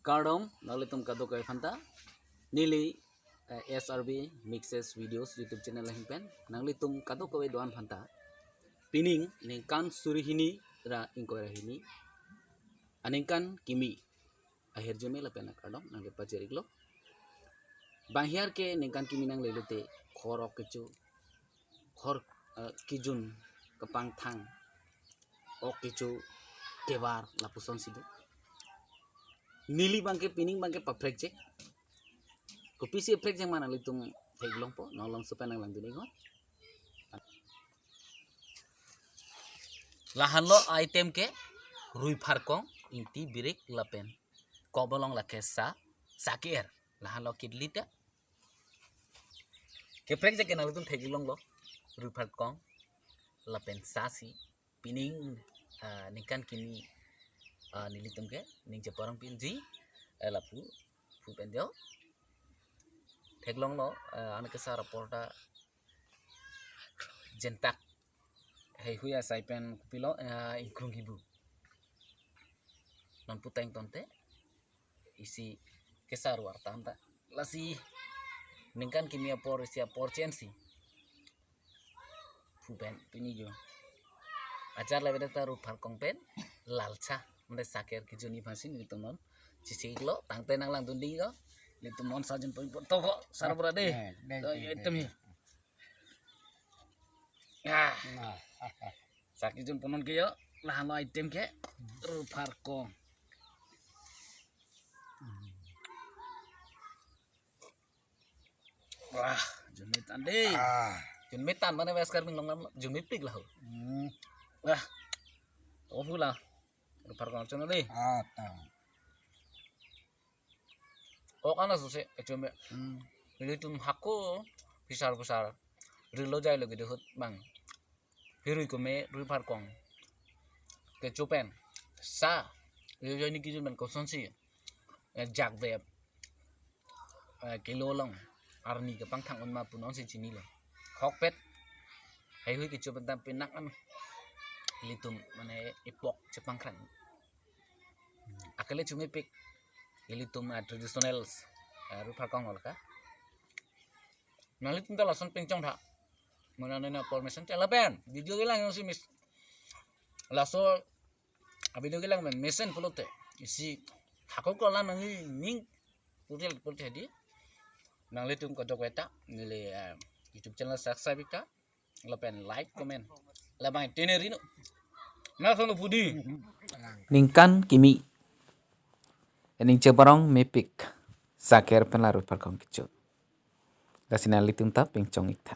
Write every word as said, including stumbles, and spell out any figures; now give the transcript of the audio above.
Kardom nanglitum kadokave aphanta. Neli, eh, S R B Mixes Videos YouTube channel ahin pen nanglitum kadokave do-an aphanta. Pining ningkan suri hini ra ingkoi ra hini aningkan kimi ahirjume lapen akardom nangli pajir-iklo. Bang hiar ke ningkan kimi nanglelo te khor ok kecho, khor, eh, kejun kepangthang, ok kecho kevar lapuson si do. Neli bang ke pining bang ke paprekjek. Kopisi prekjek ma nanglitum theklongpo, non longso pen nanglangdun-iknon. Lahenlo item ke rui pharkong, ingti, birik lapen kop along lake sa, sa ke-er. Lahenlo kidlit ya. Keprekjek ke nanglitum theklonglo, rui pharkong lapen sa si pining, ah, ningkan kimi, ah, nelitum ke ning cheparong pinji, eh, lapu pu pen jo. Theklonglo, eh, anke sa rapor ta jentak heihui asai pen kopilo, eh, ingkrung hibu. Non puteng tonte isi kesar wartam ta. Lasi ningkan kimi apor isi apor chen si pu pen pini jo. Achar la beda ta rui pharkong pen lalcha mane sa ke-er kejun ni phansi nelitum non chisi-iklo, tangte nanglangdun-iknon. Nelitum non sa junpon pon to ko sar pura de. Eh, dei, To, dei, ya, dei, item hi. dei. Ah, Nah. Sa kejunpon non ke jo, lahenlo item ke rui pharkong. Wah, junme tan dei. Ah. Junme tan mane wes Karbi Anglong lam junmepik laho. Hmm. Wah. Oh, hula. Rui pharkong chon dei. Ah, ta. Ok ana suse kechome. Hmm. Ilitum hako pisar pisar rilo jailo gede ahut bang hirui kome rui pharkong kecho pen sa rilo jai ni kejun pen kosonsi, eh, jakvep, eh, kilo along arni kepangthang un ma pu non si chinilo. Hokpet heihui kecho pen tam pinak an ilitum mane ipok chepangkrang. Akele chumepik ilitum, ah, traditional, ah, rui pharkong lo ka. Nanglitum ta lason pengchong tha. Mona nena information te lapen video kelang si mis. Laso a video kelang men mesen pulote isi hako kolan nangli ning putel pulote di. Nanglitum kadokave ta neli, eh, YouTube channel subscribe ta lapen like, comment. Labang tene rino. Na sono pudi. Ningkan kimi ning cheparong mepik sa ke-er pen la rui pharkong kecho. Lasi nanglitum ta pengchong-ik tha.